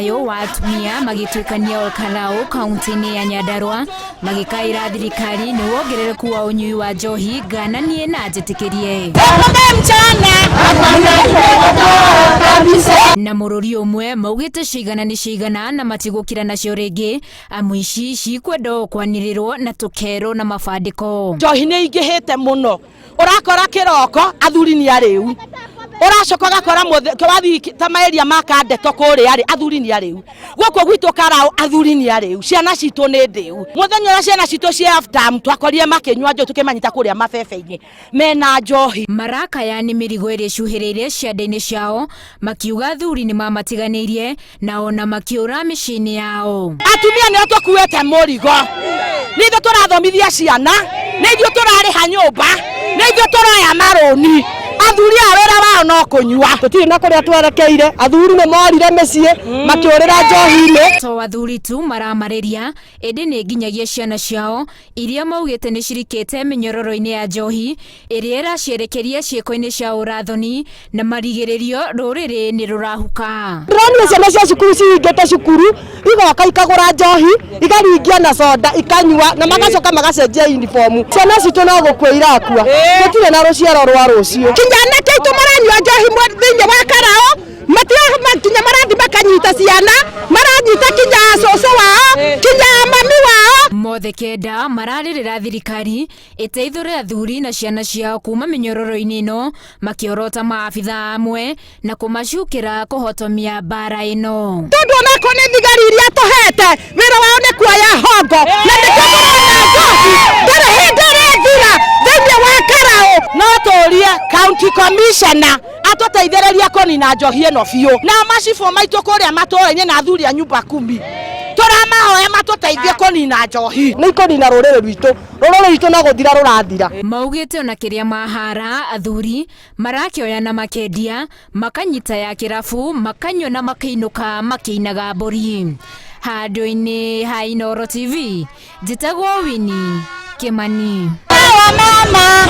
Thayũ wa atumia magĩtuĩkania Olkalau kaunti-inĩ ya Nyandarua magĩkaĩra thirikari nĩ wongerereku wa ũnyui wa njohi ngananie na njĩtĩkĩrie. Na mũrũri ũmwe maugĩte cigana nĩ cigana na matigũkira nacio rĩngĩ amu ici cikwenda o kwanĩrĩrwo na tũkerwo na mabandĩko. Njohi nĩ ingĩhĩte mũno, ũrakora kĩroko athuri nĩ arĩu, ũracoka ũgakora wathiĩ ta maeria ma Kandeto kũrĩa rĩ, athuri nĩ arĩu, gũkũ gwitũ Karau athuri nĩ arĩu, ciana citũ nĩ ndĩu. Mũthenya ũrĩa ciana citũ ciĩ half term twakorire makĩnyua njohi tũkĩmanyita kũrĩa mabebe-inĩ mena njohi. Marakaya nĩ mĩrigo ĩrĩa ĩcuhĩrĩire ciande-inĩ ciao makiuga athuri nĩ mamatiganĩirie na ona makĩũra mĩciĩ-inĩ yao. Atumia nĩo tũkuĩte mũrigo, nĩ ithuĩ tũrathomithia ciana, nĩ ithuĩ tũrarĩha nyũmba, nĩ ithuĩ tũroya marũni. Athuri a wĩra wao no kũnyua. Tũtirĩ na kũrĩa twerekeire, athuri nĩ morire mĩciĩ makĩũrĩra njohi-inĩ. To athuri tu maramarĩria ĩndĩ nĩ nginyagia ciana ciao iria maugĩte nĩ cirikĩte mĩnyororo-inĩ ya njohi ĩrĩa ĩracierekeria ciĩko-inĩ cia ũrathoni na marigĩrĩrio rũrĩrĩ nĩ rũrahuka. Ndĩronire ciana cia cukuru cihingĩte cukuru igoka ikagũra njohi ikaringia na soda ikanyua na magacoka magacenjia uniform. Ciana citũ no gũkua irakua, tũtirĩ na rũciaro rwa rũciũ. Kinya anake aitũ maranyua njohi thĩinĩ wa Karao, kinya marathi makanyita ciana, maranyita kinya cũcũ wao, kinya mami wao. Mothe kenda mararĩrĩra thirikari ĩteithũre athuri na ciana ciao kuma mĩnyororo-inĩ ĩno makĩorota maabitha amwe na kũmacukĩra kũhotomia mbara ĩno. Tondũ onakorwo nĩ thigari iria tũhete wĩra wao nĩ kuoya hongo na nĩkĩo tũrona njohi ndĩrĩ hĩndĩ ĩrĩthira thĩinĩ wa Karau. No tũrie county commissioner atũteithĩrĩrie kũnina njohi ĩno biũ, na macibũ maitũ kũrĩa matũũra-inĩ na athuri a nyumba kumi tũramahoya matũteithie kũnina njohi. Nĩ ikũnina rũrĩrĩ rwitũ, rũrĩrĩ rwitũ no gũthira rũrathira. Maugĩte ona kĩrĩa mahara athuri marakĩoya na makendia makanyita ya kĩrabu makanyua na makĩinũka makĩinaga mbũri. Handũ-inĩ ha Inooro TV njĩtagwo Winnie Kimani. Mama.